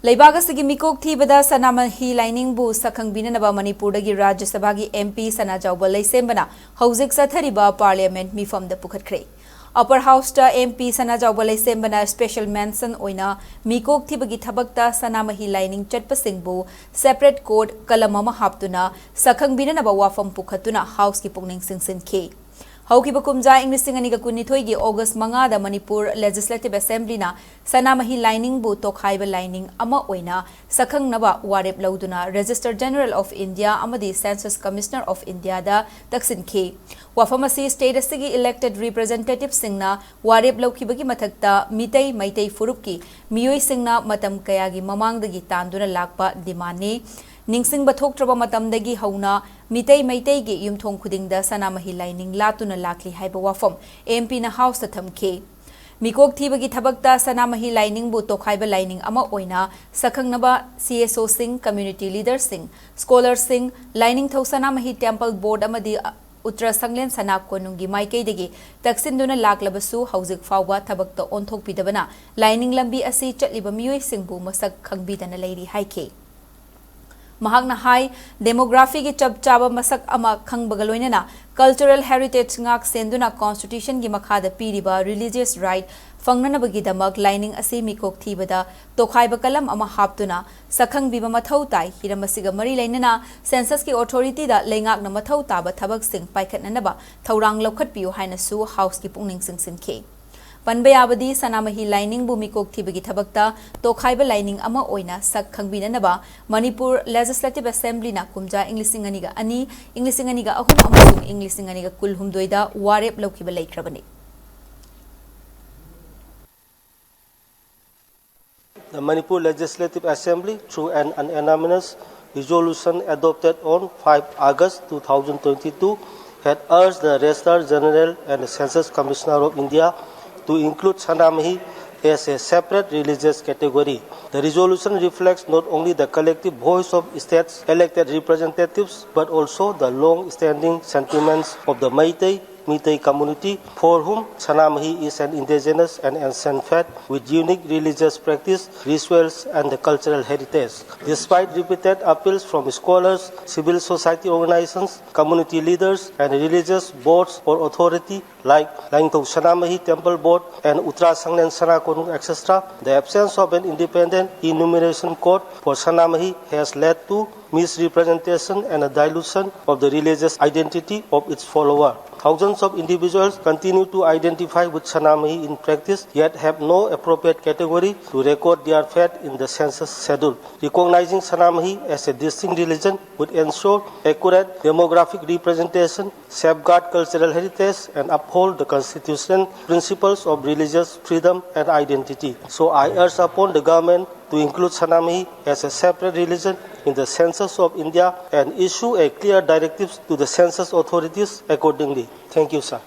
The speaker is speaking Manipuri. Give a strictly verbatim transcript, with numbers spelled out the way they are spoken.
ꯂꯩꯕꯥꯛ ꯑꯁꯤꯒꯤ ꯃꯤꯀꯣꯛ ꯊꯤꯕꯗ ꯁꯅꯥꯃꯍꯤ ꯂꯥꯏꯅꯤꯡꯕꯨ ꯁꯛꯈꯪꯕꯤꯅꯅꯕ ꯃꯅꯤꯄꯨꯔꯗꯒꯤ ꯔꯥꯖ꯭ꯌ ꯁꯚꯥꯒꯤ M P ꯁꯅꯥꯖꯥꯎꯕ ꯂꯩꯁꯦꯝꯕꯅ ꯍꯧꯖꯤꯛ ꯆꯠꯊꯔꯤꯕ Parliament ꯃꯤꯐꯝꯗ ꯄꯨꯈꯠꯈ꯭ꯔꯦ꯫ Upper Houseꯇ M P ꯁꯅꯥꯖꯥꯎꯕ ꯂꯩꯁꯦꯝꯕꯅ special mention ꯑꯣꯏꯅ ꯃꯤꯀꯣꯛ ꯊꯤꯕꯒꯤ ꯊꯕꯛꯇ ꯁꯅꯥꯃꯍꯤ ꯂꯥꯏꯅꯤꯡ ꯆꯠꯄꯁꯤꯡꯕꯨ separate code ꯀꯂꯝ ꯑꯃ ꯍꯥꯞꯇꯨꯅ ꯁꯛꯈꯪꯕꯤꯅꯅꯕ ꯋꯥꯐꯝ ꯄꯨꯈꯠꯇꯨꯅ Houseꯀꯤ ꯄꯨꯛꯅꯤꯡ ꯆꯤꯡꯁꯤꯟꯈꯤ꯫ ꯍꯧꯈꯤꯕ ꯀꯨꯝꯖꯥ ꯏꯪ ꯂꯤꯁꯤꯡ ꯑꯅꯤꯒ ꯀꯨꯟꯅꯤꯊꯣꯏꯒꯤ August ꯃꯉꯥꯗ ꯃꯅꯤꯄꯨꯔ Legislative Assemblyꯅ ꯁꯅꯥꯃꯍꯤ ꯂꯥꯏꯅꯤꯡꯕꯨ ꯇꯣꯈꯥꯏꯕ ꯂꯥꯏꯅꯤꯡ ꯑꯃ ꯑꯣꯏꯅ ꯁꯛꯈꯪꯅꯕ ꯋꯥꯔꯦꯞ ꯂꯧꯗꯨꯅ Registrar General of India ꯑꯃꯗꯤ Census Commissioner of Indiaꯗ ꯇꯛꯁꯤꯟꯈꯤ꯫ ꯋꯥꯐꯝ ꯑꯁꯤ state ꯑꯁꯤꯒꯤ elected representativeꯁꯤꯡꯅ ꯋꯥꯔꯦꯞ ꯂꯧꯈꯤꯕꯒꯤ ꯃꯊꯛꯇ ꯃꯤꯇꯩ ꯃꯩꯇꯩ ꯐꯨꯔꯨꯞꯀꯤ ꯃꯤꯑꯣꯏꯁꯤꯡꯅ ꯃꯇꯝ ꯀꯌꯥꯒꯤ ꯃꯃꯥꯡꯗꯒꯤ ꯇꯥꯟꯗꯨꯅ ꯂꯥꯛꯄ demandꯅꯤ꯫ ꯅꯤꯡꯁꯤꯡꯕ ꯊꯣꯛꯇ꯭ꯔꯕ ꯃꯇꯝꯗꯒꯤ ꯍꯧꯅ ꯃꯤꯇꯩ ꯃꯩꯇꯩꯒꯤ ꯌꯨꯝꯊꯣꯡ ꯈꯨꯗꯤꯡꯗ ꯁꯅꯥꯃꯍꯤ ꯂꯥꯏꯅꯤꯡ ꯂꯥꯠꯇꯨꯅ ꯂꯥꯛꯂꯤ ꯍꯥꯏꯕ ꯋꯥꯐꯝ M Pꯅ Houseꯇ ꯊꯝꯈꯤ꯫ ꯃꯤꯀꯣꯛ ꯊꯤꯕꯒꯤ ꯊꯕꯛꯇ ꯁꯅꯥꯃꯍꯤ ꯂꯥꯏꯅꯤꯡꯕꯨ ꯇꯣꯈꯥꯏꯕ ꯂꯥꯏꯅꯤꯡ ꯑꯃ ꯑꯣꯏꯅ ꯁꯛꯈꯪꯅꯕ C S Oꯁꯤꯡ, community leaderꯁꯤꯡ, scholarꯁꯤꯡ, ꯂꯥꯏꯅꯤꯡꯊꯧ ꯁꯅꯥꯃꯍꯤ Temple Board ꯑꯃꯗꯤ ꯎꯇ꯭ꯔ ꯁꯪꯂꯦꯟ ꯁꯅꯥ ꯀꯣꯅꯨꯡꯒꯤ ꯃꯥꯏꯀꯩꯗꯒꯤ ꯇꯛꯁꯤꯟꯗꯨꯅ ꯂꯥꯛꯂꯕꯁꯨ ꯍꯧꯖꯤꯛ ꯐꯥꯎꯕ ꯊꯕꯛꯇ ꯑꯣꯟꯊꯣꯛꯄꯤꯗꯕꯅ ꯂꯥꯏꯅꯤꯡ ꯂꯝꯕꯤ ꯑꯁꯤ ꯆꯠꯂꯤꯕ ꯃꯤꯑꯣꯏꯁꯤꯡꯕꯨ ꯃꯁꯛ ꯈꯪꯕꯤꯗꯅ ꯂꯩꯔꯤ ꯍꯥꯏꯈꯤ꯫ ꯃꯍꯥꯛꯅ ꯍꯥꯏ, demographyꯒꯤ ꯆꯞ ꯆꯥꯕ ꯃꯁꯛ ꯑꯃ ꯈꯪꯕꯒ ꯂꯣꯏꯅꯅ cultural heritage ꯉꯥꯛ ꯁꯦꯟꯗꯨꯅ constitutionꯒꯤ ꯃꯈꯥꯗ ꯄꯤꯔꯤꯕ religious right ꯐꯪꯅꯅꯕꯒꯤꯗꯃꯛ ꯂꯥꯏꯅꯤꯡ ꯑꯁꯤ ꯃꯤꯀꯣꯛ ꯊꯤꯕꯗ ꯇꯣꯈꯥꯏꯕ ꯀꯂꯝ ꯑꯃ ꯍꯥꯞꯇꯨꯅ ꯁꯛꯈꯪꯕꯤꯕ ꯃꯊꯧ ꯇꯥꯏ꯫ ꯍꯤꯔꯝ ꯑꯁꯤꯒ ꯃꯔꯤ ꯂꯩꯅꯅ censusꯀꯤ authorityꯗ ꯂꯩꯉꯥꯛꯅ ꯃꯊꯧ ꯇꯥꯕ ꯊꯕꯛꯁꯤꯡ ꯄꯥꯏꯈꯠꯅꯅꯕ ꯊꯧꯔꯥꯡ ꯂꯧꯈꯠꯄꯤꯌꯨ ꯍꯥꯏꯅꯁꯨ Houseꯀꯤ ꯄꯨꯛꯅꯤꯡ ꯆꯤꯡꯁꯤꯟꯈꯤ꯫ ꯄꯟꯕ ꯌꯥꯕꯗꯤ, ꯁꯅꯥꯃꯍꯤ ꯂꯥꯏꯅꯤꯡꯕꯨ ꯃꯤꯀꯣꯛ ꯊꯤꯕꯒꯤ ꯊꯕꯛꯇ ꯇꯣꯈꯥꯏꯕ ꯂꯥꯏꯅꯤꯡ ꯑꯃ ꯑꯣꯏꯅ ꯁꯛ ꯈꯪꯕꯤꯅꯅꯕ ꯃꯅꯤꯄꯨꯔ Legislative Assemblyꯅ ꯀꯨꯝꯖꯥ ꯏꯪ ꯂꯤꯁꯤꯡ ꯑꯅꯤꯒ ꯑꯅꯤ, ꯏꯪ ꯂꯤꯁꯤꯡ ꯑꯅꯤꯒ ꯑꯍꯨꯝ ꯑꯃꯁꯨꯡ ꯏꯪ ꯂꯤꯁꯤꯡ ꯑꯅꯤꯒ ꯀꯨꯟꯍꯨꯝꯗꯣꯏꯗ ꯋꯥꯔꯦꯞ ꯂꯧꯈꯤꯕ ꯂꯩꯈ꯭ꯔꯕꯅꯤ꯫ The Manipur Legislative Assembly, through an unanimous resolution adopted on five August two thousand twenty-two, had urged the Registrar General and the Census Commissioner of India to include Sanamahi as a separate religious category. The resolution reflects not only the collective voice of states' elected representatives but also the long-standing sentiments of the Meitei Meitei community, for whom Sanamahi is an indigenous and ancient faith with unique religious practice, rituals, and the cultural heritage. Despite repeated appeals from scholars, civil society organizations, community leaders, and religious boards or authority like Laingthong Sanamahi Temple Board and Uttara Sanglen Sana Konung, et cetera, the absence of an independent enumeration code for Sanamahi has led to misrepresentation and a dilution of the religious identity of its follower. Thousands of individuals continue to identify with Sanamahi in practice, yet have no appropriate category to record their faith in the census schedule. Recognizing Sanamahi as a distinct religion would ensure accurate demographic representation, safeguard cultural heritage, and uphold the constitutional principles of religious freedom and identity. So I urge upon the government to include Sanamahi as a separate religion in the census of India and issue a clear directive to the census authorities accordingly. Thank you, sir.